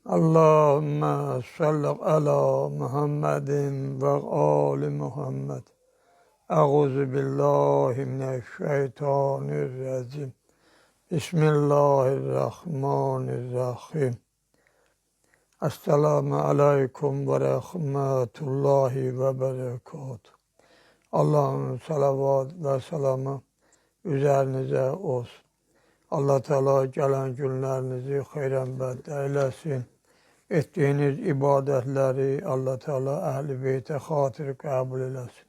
Allahümme salli ala Muhammedin ve ali Muhammed. Euzu billahi mineşşeytanirracim. Bismillahirrahmanirrahim. Esselamu aleyküm ve rahmetullahi ve berekatuhu. Allah'ın salavat ve selamı üzerinize olsun. Allah Teala gelen günlerinizi xeyrən bəddə eyləsin. Etdiyiniz ibadətləri Allah Teala Əhl-i Beytə xatir qəbul eləsin.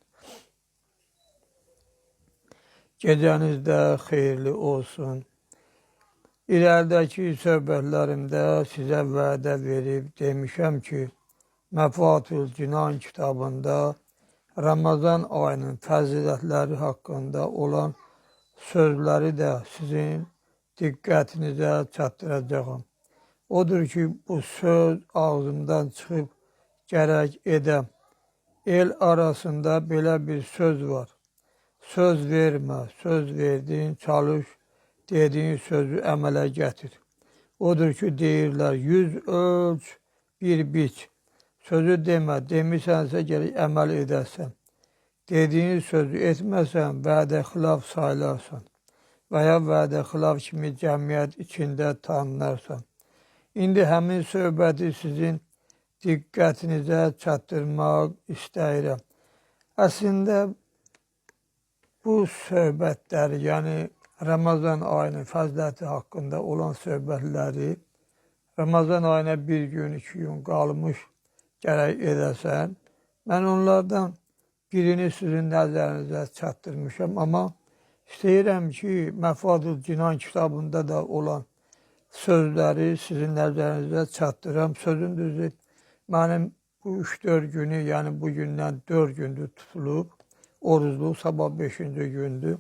Gecəniz də xeyirli olsun. İrəlidəki söhbətlərimdə sizə vədə verib demişəm ki, Məfatül Cinan kitabında Ramazan ayının fəzilətləri haqqında olan sözləri də sizin diqqətinizə çatdıracağam. Odur ki, bu söz ağzımdan çıxıb gərək edəm. El arasında belə bir söz var. Söz vermə, söz verdin, çalış, dediyin sözü əmələ gətir. Odur ki, deyirlər, 100 ölç, bir biç. Sözü demə, demisənsə gərək əməl edəsən. Dediyin sözü etməsən, vədə xilaf sayılarsan və ya vədə xilaf kimi cəmiyyət içində tanınarsan. İndi həmin söhbəti sizin diqqətinizə çatdırmaq istəyirəm. Əslində bu söhbətləri, yəni Ramazan ayının fəziləti haqqında olan söhbətləri Ramazan ayına bir gün, 2 gün qalmış gərək edəsən. Mən onlardan birini sizin nəzərinizə çatdırmışam, amma istəyirəm ki, Məfadül Cinan kitabında da olan sözləri sizin nəzərinizə çatdıram. Sözün düzü, mənim bu 3-4 günü, yəni bugündən 4 gündür tutulub, orucluq sabah 5-ci gündür.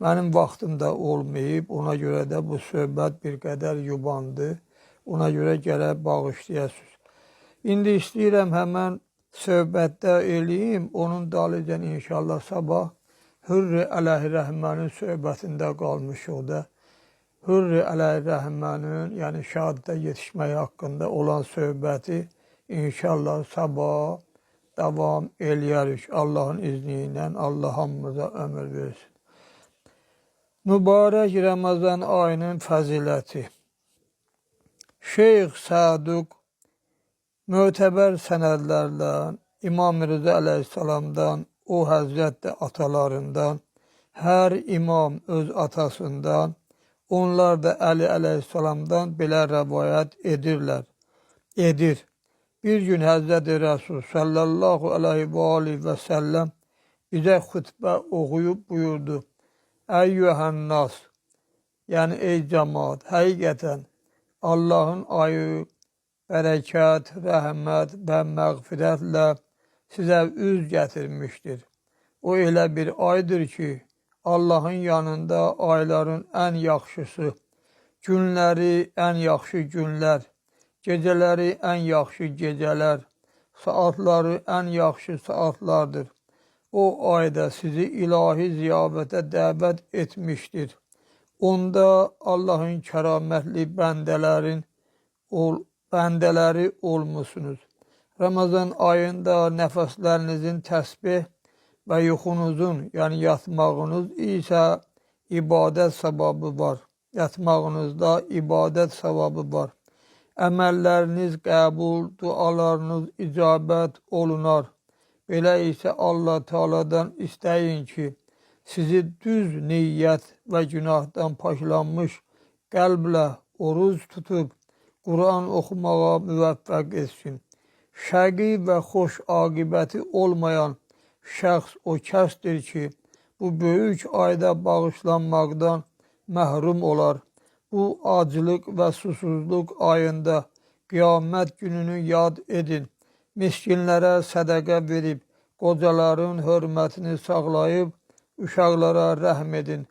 Mənim vaxtım da olmayıb, ona görə də bu söhbət bir qədər yubandı. Ona görə gərək bağışlayasınız. İndi istəyirəm həmən söhbətdə eləyim, onun dalıcan inşallah sabah Hürri Əleyhi-Rəhmənin söhbətində qalmışıq da. Hürri Əleyhi-Rəhmənin, yəni şəhadətə yetişmək haqqında olan söhbəti inşallah sabah davam eləyərik. Allahın izni ilə Allah hamımıza ömür versin. Mübarək Ramazan ayının fəziləti. Şeyx Saduq mötəbər sənədlərlə İmam Rıza əleyhissalamdan, o həzrət də atalarından, hər imam öz atasından, onlar da Əli əleyhissalamdan belə rəvayət edir. Bir gün Həzrəti Rəsul sallallahu əleyhi və alihi və səlləm bizə xütbə oxuyub buyurdu. Əyyühənnas, yəni ey cəmaat, həqiqətən Allahın ayı bərəkət, rəhmət və məğfirətlə sizə üz gətirmişdir. O elə bir aydır ki, Allahın yanında ayların ən yaxşısı, günləri ən yaxşı günlər, gecələri ən yaxşı gecələr, saatları ən yaxşı saatlardır. O ayda sizi ilahi ziyafətə dəvət etmişdir. Onda Allahın kəramətli bəndələri olmusunuz. Ramazan ayında nəfəslərinizin təsbih və yuxunuzun, yəni yatmağınız isə ibadət savabı var. Yatmağınızda ibadət savabı var. Əməlləriniz qəbul, dualarınız icabət olunar. Belə isə Allah Teala'dan istəyin ki, sizi düz niyyət və günahdan paklanmış qəlblə oruc tutub Quran oxumağa müvəffəq etsin. Şəqi və xoş aqibəti olmayan şəxs o kəsdir ki, bu böyük ayda bağışlanmaqdan məhrum olar. Bu aclıq və susuzluq ayında qiyamət gününü yad edin. Miskinlərə sədəqə verib, qocaların hörmətini saxlayıb, uşaqlara rəhm edin.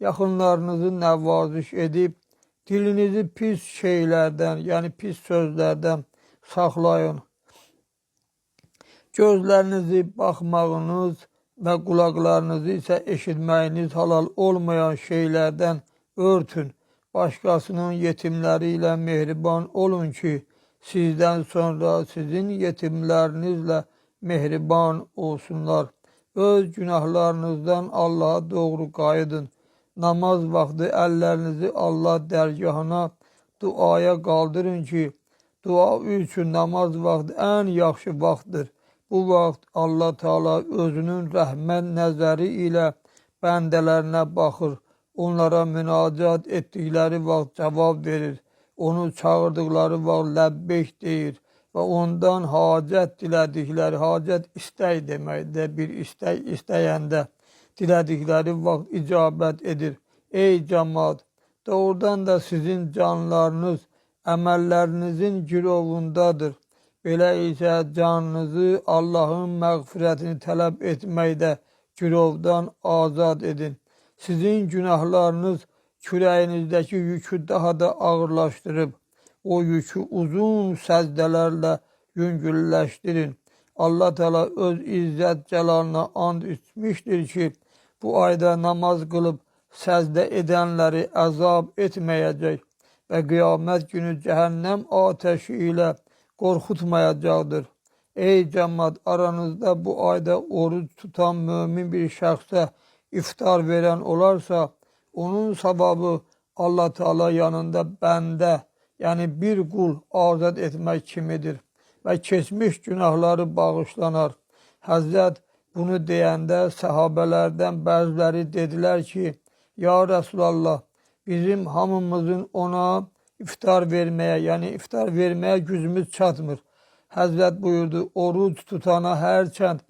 Yaxınlarınızı nəvaziş edib, dilinizi pis şeylərdən, yəni pis sözlərdən saxlayın. Gözlərinizi baxmağınız və qulaqlarınızı isə eşitməyiniz halal olmayan şeylərdən örtün. Başqasının yetimləri ilə mehriban olun ki, sizdən sonra sizin yetimlərinizlə mehriban olsunlar. Öz günahlarınızdan Allaha doğru qayıdın. Namaz vaxtı əllərinizi Allah dərgahına duaya qaldırın ki, dua üçün namaz vaxtı ən yaxşı vaxtdır. Bu vaxt Allah Teala özünün rəhmət nəzəri ilə bəndələrinə baxır. Onlara münacat etdikləri vaxt cavab verir. Onu çağırdıqları vaxt ləbbeyk deyir və ondan hacət dilədikləri, hacət istək deməkdir, bir istək istəyəndə dilədikləri vaxt icabət edir. Ey cəmaat, doğrudan da sizin canlarınız əməllərinizin girovundadır. Belə isə canınızı Allahın məğfirətini tələb etməkdə girovdan azad edin. Sizin günahlarınız kürəyinizdəki yükü daha da ağırlaşdırıb, o yükü uzun səcdələrlə yüngülləşdirin. Allah Teala öz izzət cəlalına and içmişdir ki, bu ayda namaz qılıb səcdə edənləri əzab etməyəcək və qiyamət günü cəhənnəm atəşi ilə qorxutmayacaqdır. Ey cəmaat, aranızda bu ayda oruc tutan mömin bir şəxsə iftar verən olarsa, onun savabı Allah Teala yanında bəndə, yəni bir qul azad etmək kimidir və keçmiş günahları bağışlanar. Həzrət bunu deyəndə səhabələrdən bəziləri dedilər ki, ya Rəsulallah, bizim hamımızın ona iftar verməyə, yəni iftar verməyə gücümüz çatmır. Həzrət buyurdu, oruc tutana hərçənd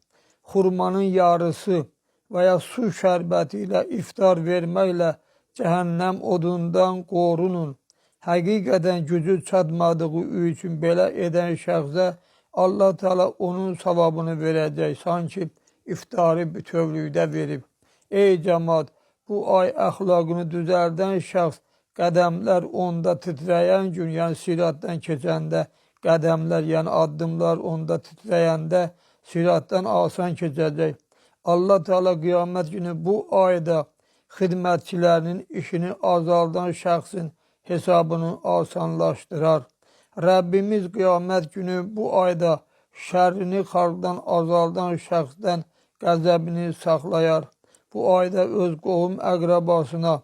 xurmanın yarısı və ya su şərbəti ilə iftar verməklə cəhənnəm odundan qorunun. Həqiqətən gücü çatmadığı üçün belə edən şəxsə Allah Teala onun savabını verəcək, sanki iftarı bütövlükdə verib. Ey cəmaat, bu ay əxlaqını düzəldən şəxs qədəmlər onda titrəyən gün, yəni siratdan keçəndə qədəmlər, yəni addımlar onda titrəyəndə siratdan asan keçəcək. Allah Teala qiyamət günü bu ayda xidmətçilərinin işini azaldan şəxsin hesabını asanlaşdırar. Rəbbimiz qiyamət günü bu ayda şərrini xalqdan azaldan şəxsdən qəzəbini saxlayar. Bu ayda öz qohum əqrəbasına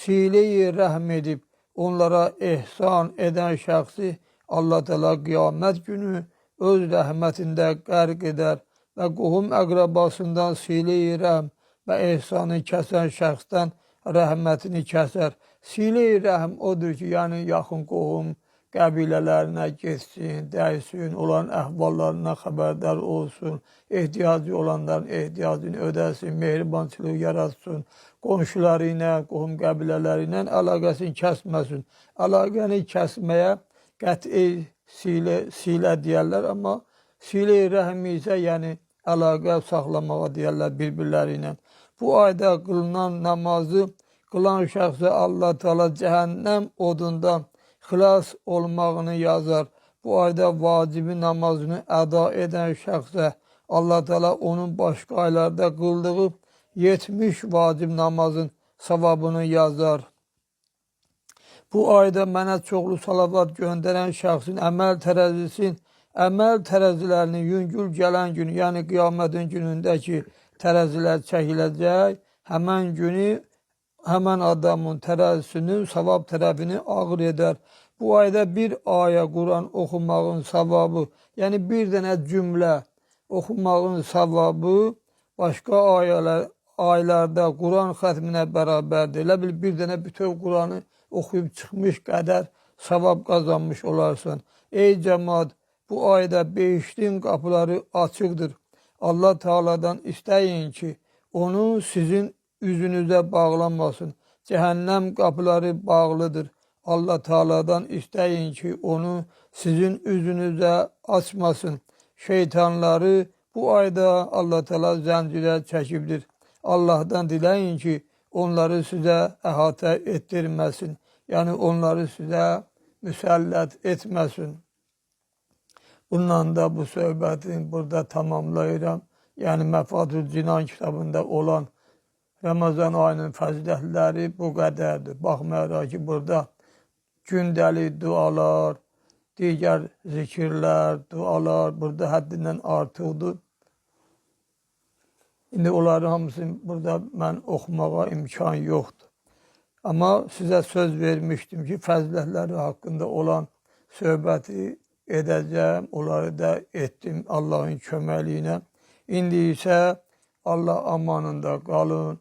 silə-i rəhm edib onlara ehsan edən şəxsi Allah Teala qiyamət günü öz rəhmətində qərq edər və qohum əqrəbasından silə-i rəhm və ehsanı kəsən şəxsdən rəhmətini kəsər. Silə-i rəhm odur ki, yəni yaxın qohum qəbilələrinə getsin, dəysin, olan əhvallarına xəbərdar olsun, ehtiyacı olanların ehtiyacını ödəsin, mehribançılıq yaratsın, qonşuları ilə, qohum qəbilələri ilə əlaqəsini kəsməsin. Əlaqəni kəsməyə qəti silə deyərlər, amma silə-i rəhm isə yəni əlaqə saxlamağa deyərlər bir-birləri ilə. Bu ayda qılınan namazı qılan şəxsə Allah Teala cəhənnəm odundan xilas olmağını yazar. Bu ayda vacibi namazını əda edən şəxsə Allah Teala onun başqa aylarda qıldığı 70 vacib namazın savabını yazar. Bu ayda mənə çoxlu salavat göndərən şəxsin əməl tərəzilərinin yüngül gələn günü, yəni qiyamətin günündə ki, tərəzilər çəkiləcək, həmən günü həmən adamın tərəzisinin savab tərəfini ağır edər. Bu ayda bir ayə Quran oxumağın savabı, yəni bir dənə cümlə oxumağın savabı başqa aylarda Quran xətminə bərabərdir. Elə bil bir dənə bütöv Quranı oxuyub çıxmış qədər savab qazanmış olarsan. Ey cəmaat, bu ayda behiştin qapıları açıqdır. Allah Teala'dan istəyin ki, onu sizin üzünüzə bağlamasın. Cəhənnəm qapıları bağlıdır. Allah Teala'dan istəyin ki, onu sizin üzünüzə açmasın. Şeytanları bu ayda Allah Teala zəncirə çəkibdir. Allahdan diləyin ki, onları sizə əhatə etdirməsin. Yəni onları sizə müsəllət etməsin. Bununla da bu söhbəti burada tamamlayıram. Yəni Məfatül Cinan kitabında olan Ramazan ayının fəzilətləri bu qədərdir. Baxmayaraq ki, burada gündəlik dualar, Digər zikirlər, dualar burada həddindən artıqdır. İndi onların hamısını burada mən oxumağa imkan yoxdur. Amma sizə söz vermişdim ki, fəzilətləri haqqında olan söhbəti edəcəm, onları da etdim Allahın köməkliyi ilə. İndi isə Allah amanında qalın.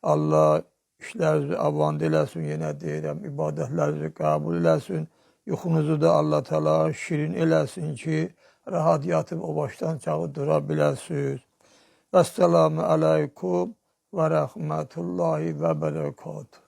Allah işlərinizi avant eləsin, yenə deyirəm, ibadətlərinizi qəbul eləsin. Yuxunuzu da Allah Teala şirin eləsin ki, rahat yatıb o başdan çağı dura biləsiniz. Vəssalamu aleykum və rəhmətullahi və bərəkatuhu.